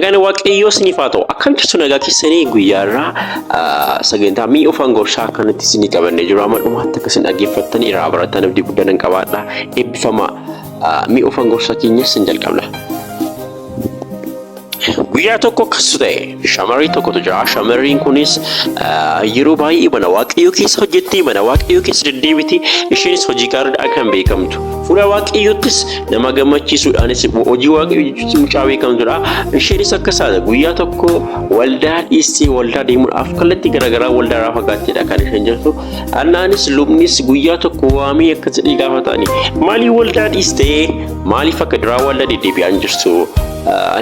Nagaan Waaqayyoo isiniif haa ta'u. Akkam jirtu nagaa keessanii guyyaa irraa sagantaa mi'a ufan gorsaa akkanatti isinii qabannee jiru. Amma dhumaatti akka isin dhaggeeffattan irraa baratan abdii guddaa nan qabaadha. Eebbifama mi'a ufan gorsaa keenyas hin jalqabna. Guyyaa tokko akkas ta'e shamarri tokkotu jira. Shamarriin kunis yeroo baay'ee mana Waaqayyoo keessa hojjetti, mana Waaqayyoo keessa deddeebiti. Isheenis hojii gaariidhaan kan beekamtu. Fuula Waaqayyoottis nama gammachiisuudhaanis hojii Waaqayyoo jechuutti mucaa beekamtudha. Isheenis akka isaati guyyaa tokko waldaa dhiistee waldaa deemuudhaaf kallattii garaagaraa waldaa irraa fagaatteedha kan isheen jirtu. Annaanis lubnis guyyaa tokko waamee akka jedhee gaafatani. Maaliif waldaa dhiistee? Maaliif akka duraa waldaa deddeebi'aan jirtu?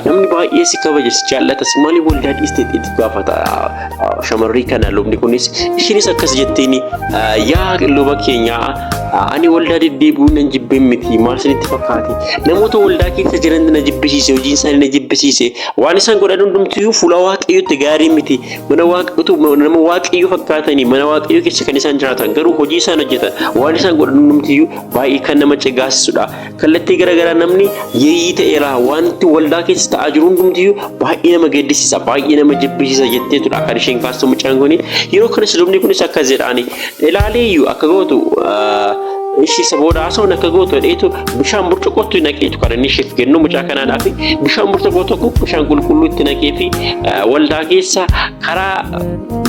Namni baay'ee si kabaja si jaallatas maaliif waldaa dhiistee itti gaafata shamarrii kana lubni kunis isheenis akkas jettiin yaa luba keenyaa ani waldaa deddeebi'uu nan jibbeen miti maal isinitti fakkaate namoota waldaa keessa jiran na jibbisiise hojiin isaanii na jibbisiise waan isaan godhan hundumtiyyuu fuula waaqayyootti gaarii miti mana waaqayyootu nama waaqayyoo fakkaatanii mana waaqayyoo keessa kan isaan jiraatan garuu hojii isaan hojjetan waan isaan godhan hundumtiyyuu baay'ee kan nama cegaasisudha. Kallattii garaagaraa namni yeeyyii ta'eera wanti waldaa keessa ta'aa jiru hundumtiyyuu baay'ee nama gaddisiisa baay'ee nama jibbisiisa jetteetudha kan isheen kaastu mucaan kuni. Yeroo kanas lubni kunis akkas jedhaani ilaaleeyyuu akka gootu ishii isa booda haasawuun akka gootu jedheetu bishaan burcuqqootti naqeetu kan inni isheef kennu mucaa kanaadhaaf bishaan burcuqqoo tokko bishaan qulqulluu itti naqee fi waldaa keessa karaa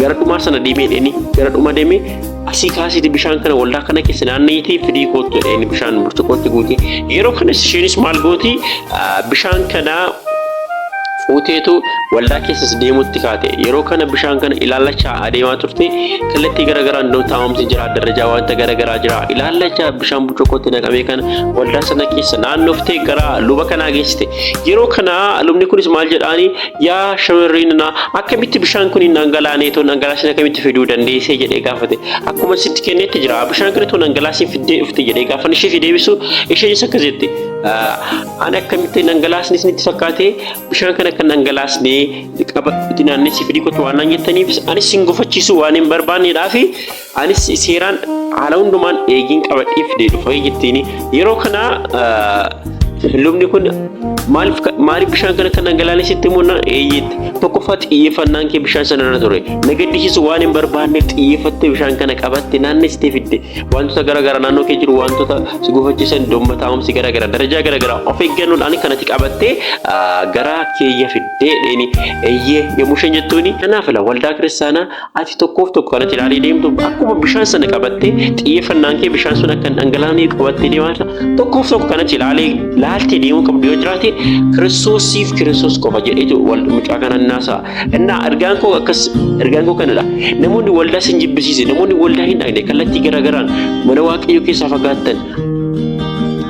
gara dhumaa sana deemee dheeni gara dhuma deemee asii kaasiiti bishaan kana waldaa kana keessa naanna'iitii fidii koottu jedhee inni bishaan burcuqqootti guute. Yeroo kanas isheenis maal gooti bishaan kana fuuteetu waldaa keessas deemutti kaate. Yeroo kana bishaan kana ilaallachaa adeemaa turte kallattii garaagaraa iddoo taa'umsi jira darajaa wanta garaagaraa jira ilaallachaa bishaan burcuqqootti naqamee kana waldaa sana keessa naannoftee gara luba kanaa geessite. Yeroo kana lubni kunis maal jedhaani Yaa shamarree nana akkamitti bishaan kun hin dhangalaanee too dhangalaasin akkamitti fiduu dandeessee jedhee gaafate. Akkuma sitti kennetti jira bishaan kana too dhangalaasin fiddee dhufte jedhee gaafa isheef deebisu isheenis akkas jette. Ani akkamitti dhangalaasni isinitti fakkaate bishaan kana kan dhangalaasne qabadhuuti naannessi fidii kottu waan naan jettaniif anis sin gufachiisuu waan hin barbaanneedhaa fi anis seeraan haala hundumaan eegiin qabadhee fidee dhufa jettiini. Yeroo kana lubni kun maaliif maaliif bishaan kana kan dhangalaane sitti himuun eeyyeetti. Tokkoffaa xiyyeeffannaan kee bishaan sana irra ture. Na gaddisiisu waan hin barbaanneef xiyyeeffattee bishaan kana qabatte naannessitee fidde. Wantoota garaagaraa naannoo kee jiru wantoota si gufachiisan domma taa'umsi garaagaraa darajaa garaagaraa of eeggannoodhaan kanatti qabattee gara keeyya fiddee dheeni eeyyee yommuu isheen jettuuni. Kanaaf waldaa kiristaanaa Ati tokkoof tokko kanatti ilaalii deemtu akkuma bishaan sana qabattee xiyyeeffannaan kee bishaan sun akka hin dhangalaane qabattee deemaa jirta. Tokkoof tokko kanatti ilaalee laaltee deemuu qabdu yoo jiraate Kiristoosiif Kiristoos qofa jedheetu wal mucaa kanaan naasa'a. Innaa ergaan koo akkas ergaan koo kanadha. Namoonni waldaa sin jibbisiise namoonni waldaa hin dhaqne kallattii garaagaraan mana waaqayyoo keessaa fagaattan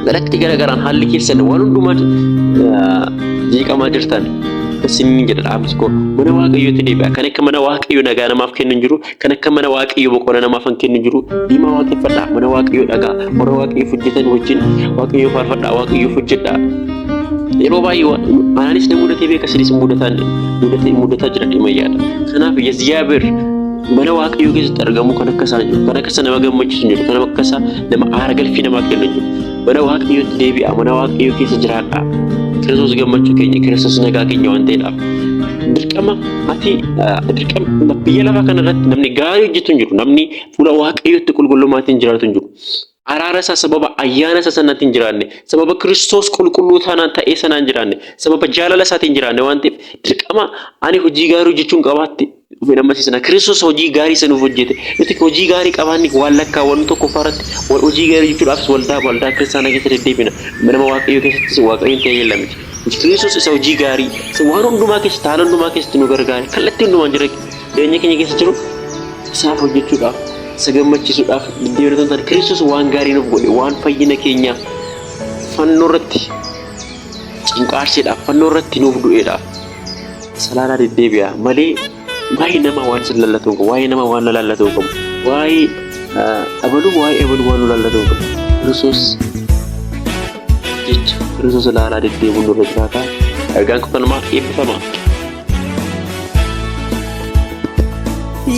kallattii garaagaraan haalli keessan waan hundumaa jeeqamaa jirtan. Isiniin jedha dhaamsi koo mana waaqayyootti deebi'a. Kan akka mana waaqayyoo nagaa namaaf kennu hin jiru. Kan akka mana waaqayyoo boqonnaa namaaf hin kennu hin jiru. Diimaa waaqeffadhaa. Mana waaqayyoo dhagaa. Warra waaqayyoof hojjetan wajjin waaqayyoo faarfadhaa. Waaqayyoof hojjedhaa. Yeroo baay'ee anaanis na mudatee beeka isinis mudataan mudatee mudataa jira dhimma yaada. Kanaaf Yaziyaabeer mana waaqayyoo keessatti argamu kan akka isaa jiru. Kan akka isaa nama gammachiisu hin jiru. Kan akka isaa nama aara galfii namaa kennu hin jiru. Mana waaqayyootti deebi'aa. Mana waaqayyoo keessa jiraadhaa. Kiristoos gammachuu keenya, Kiristoos nagaa keenya waan ta'eedhaaf. Dirqama ati dirqama biyya lafaa kana irratti namni gaarii hojjetu hin jiru. Namni fuula waaqayyootti qulqullummaatiin jiraatu hin jiru. Araara isaa sababa ayyaana isaa sanaatiin hin jiraanne, sababa Kiristoos qulqulluu taanaan ta'ee sanaan jiraanne, sababa jaalala isaatiin jiraanne waan ta'eef dirqama ani hojii gaarii hojjechuun qabaatti dhufe nama siisana. Kiristoos hojii gaarii isa nuuf hojjete. Nuti hojii gaarii qabaanni waan lakkaawwannu tokkoffaa irratti hojii gaarii hojjechuudhaafis waldaa waldaa kiristaanaa keessa deddeebina. Nama Waaqayyoo keessattis Waaqayyoon tajaajila miti. Kiristoos isa hojii gaarii isa waan hundumaa keessatti haala hundumaa keessatti nu gargaare kallattii hundumaan jira jireenya keenya keessa jiru isaaf hojjechuudhaaf isa gammachiisuudhaaf deddeebina osoo hin taane Kiristoos waan gaarii nuuf godhe waan fayyina keenyaaf fannoo irratti cinqaarseedhaaf fannoo irratti nuuf du'eedhaaf Salaalaa deddeebi'a malee waa'ee namaa waan isin lallatu hin qabu. Waa'ee namaa waan nu lallatu hin qabu. Waa'ee abaluu waa'ee abaluu waan nu lallatu hin qabu. Kiristoos jecha Kiristoos ilaalaa deddeebi'uun nurra jiraata. Ergaan kun kanumaa eebbifama.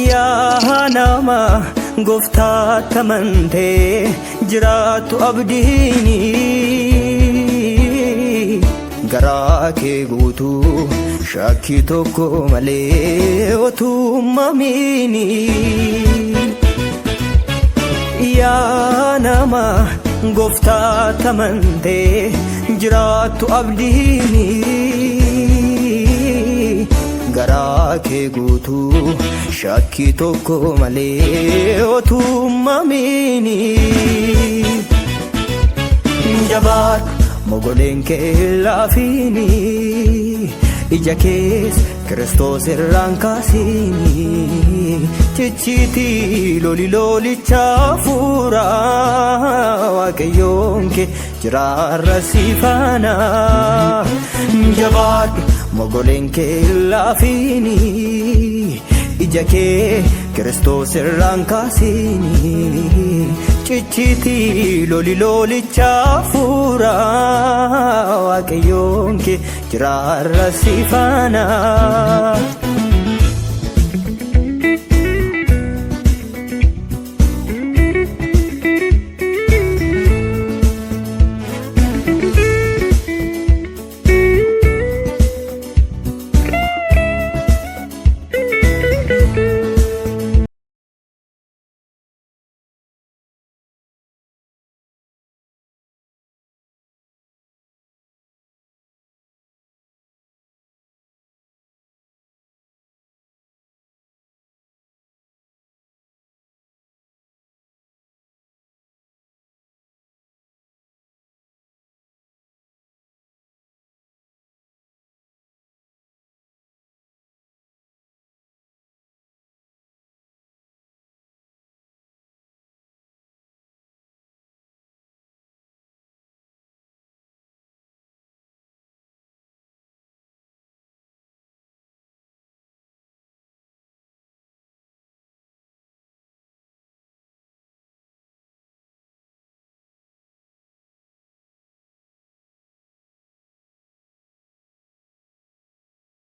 Yaa nama gooftaatti amantee jiraattu abdiini. Garaa kee guutuu Shakkii tokko malee otuu mamiini. Yaa nama gooftaa tamantee jiraattu abdiini. Garaa kee guutuu shakkii tokko malee otuu mamiini. Jabaadhu, mogoleen kee laafiini, ija kees Kiristoos irraan kaasiini. Cichiitii loli lolicha fuura, Waaqayyoon kee jiraarra sifaana. Jabaadhu, mogoleen kee laafiini, ija kee Kiristoos irraan kaasiini. Cichiitii loli lolicha fuura, Waaqayyoon kee jiraarra sifaana.